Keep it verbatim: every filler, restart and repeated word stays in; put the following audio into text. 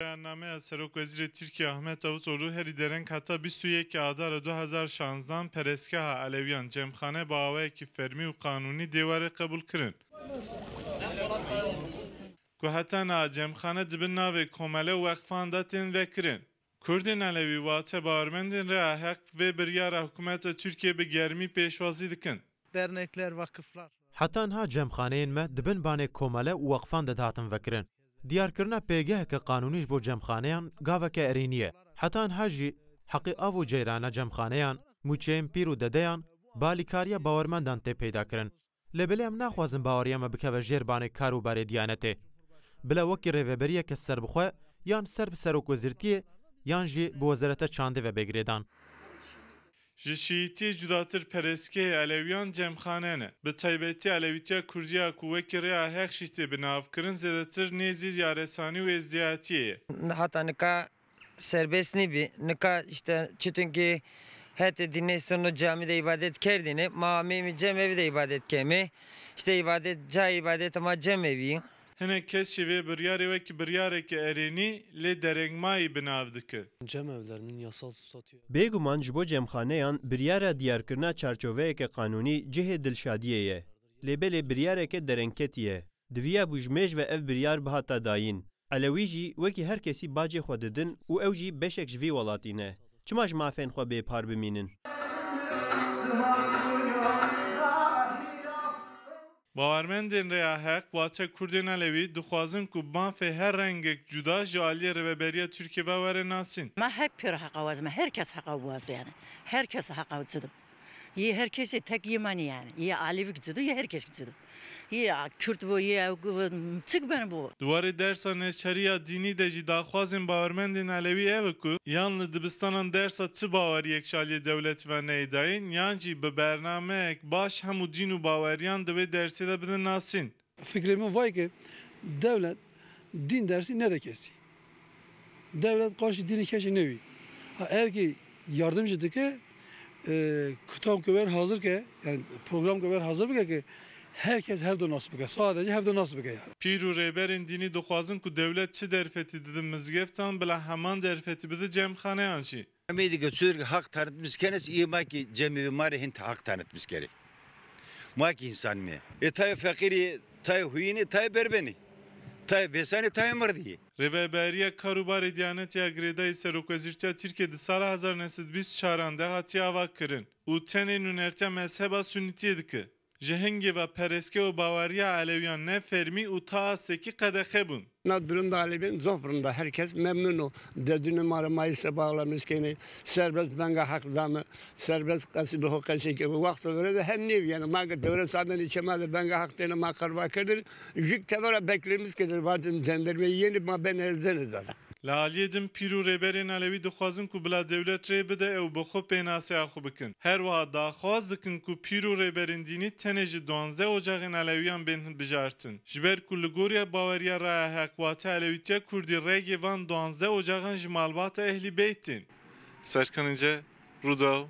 Beyannameya Serokwezîrê Tirkiyê Ahmet Davutoğlu herî dereng heta bîst û yekê Adara du hezar şanzdan perestgeha Elewiyan Cemxane bi awayekî fermî û qanûnî dê were qebûlkirin. Ku heta niha cemxane di bin navê komele û weqfan de tên vekirin. Kurdên Elewî wate bawermendên Rêya Heq vê biryara hikûmeta Tirkiyê bi germî pêşwazî dikin. Dernekler, vakıflar. Heta niha cemxaneyên me di bin banê komele û weqfan de dihatin vekirin. Diyarkirina pêgeheke qanûnî ji bo cemxaneyan gaveke erênî ye. Heta niha jî heqê av û ceyrana cemxaneyan, mûçeyên pîr û dedeyan, bi alîkariya bawermendan tê peydakirin. Lê belê em naxwazin baweriya me bikeve jêr banê kar û barê Diyanetê. Bila wekî rêveberiyeke serbixwe yan ser bi serokwezîrtiyê yan jî bi wezareta çandê ve bê girêdan. Ji şîîtiyê cudatir perestgehê Elewiyan cemxane ne. Bi taybetî Elewîtiya Kurdî ya ku wekî Rêya Heq jî tê binavkirin zêdetir nêzî yaresanî û êzdiyatiyê ye. Heta nika serbest nîbî. Nika işte çitinkî hetê dînê sirno camî de îbadet kerdîne. Ma amê min cem ev de îbadet keme. İşte îbadet, ca îbadet ma cem evî. Hinek kes jî vê biryarê wekî biryareke erênî lê derengmayî bi nav dike. Cemevlerinin yasal statüyü. Bêguman ji bo cemxaneyan biryara diyarkirina çarçoveyeke qanûnî cihê dilşadiyê ye. Lê belê biryareke derengketî ye. Diviya bû ji mêj ve ev biryar bihata dayîn. Elewî jî wekî her kesî bacê xwe didin û ew jî beşek ji vî welatî ne. Çima ji mafên xwe bêpar bimînin? Bawermendên Rêya Heq, wate Kurdên Elewî, dixwazin ku mafê her rengek cuda ji aliyê Rêveberiya Tirkiyê ve were nasîn. Ma hep pêro heqa wazime, her kes heqa waze yani. Her kes heqa zido. Yê her kesê tek yê manî yani. Yê Alevik zido, yê her kes zido. Yê Kürt bo, yê ew bo, çik ben bo. Di warê dersa neçeriya dînî de jî daxwazên bawermendên Elewî ev e ku yan li dibistanan dersa çi baweriyek ji aliyê dewletî ve neyê dayîn, yan jî bi bernameyek baş hemû dîn û baweriyan di wê dersê de bidin nasîn. Fikrê min vay ki dewlet dîn dersî nede kesî. Dewlet qarşî dînê kesî newî. Ha, eger ki yardim jî dike, e, kitab ku ber hazir ke, yani program ku ber hazir bike ki her kes hevdo nas bike. Sadece hevdo nas bike yani. Pîr û rêberên dînî dixwazin ku dewlet çi derfetî dide mizgeftan, bila heman derfetî bide cemxaneyan jî. Em ê dike çû haq tanitmiş kenes, î ma ki cemê ma rê hin haq tanitmiş kerê. Ma ki însan me. E tayê feqîrî, tayê huyînî, tayê berbenî. Tayê vêsanî, tayê mirdî. Rêveberiya Karûbarê Diyanetê ya girêdayî Serokwezîrtiya Tirkiyê di sala hezar neh sed bîst û çaran de hatiye avakirin û tenê nûnertiya mezheba Sunîtiyê dike. Ji hingê ve perestgeha û baweriya Elewiyan ne fermî û ta astekî qedexe bûn. Na durum da Elewî bên zaf rind e. Her kes memnun o. Derdûnê ma re ma îse bağlamış kene. Serbest benga haq dame. Serbest qesî bi ho qesê ke. Wexto vere de her nêv yani. Ma ge dewre sadenî çema de benga haq têne ma qerba kerdin. Jik tevera beklemiş kerdin. Vatin cenderme yeni ma ben erzene zana. Li aliyê din pîr û rêberên Elewî dixwazin ku bila dewlet rê bide ew bi xwe pênaseya xwe bikin. Her wiha daxwaz dikin ku pîr û rêberên dînî tenê ji duwazdeh ocaxên Elewiyan bên hilbijartin. Ji ber ku li goriya baweriya Raya Heq wate Elewîtiya Kurdî regê van duwazdeh ocaxan ji malbata Ehlî Beyt tên. Serkan Înce, Rûdaw,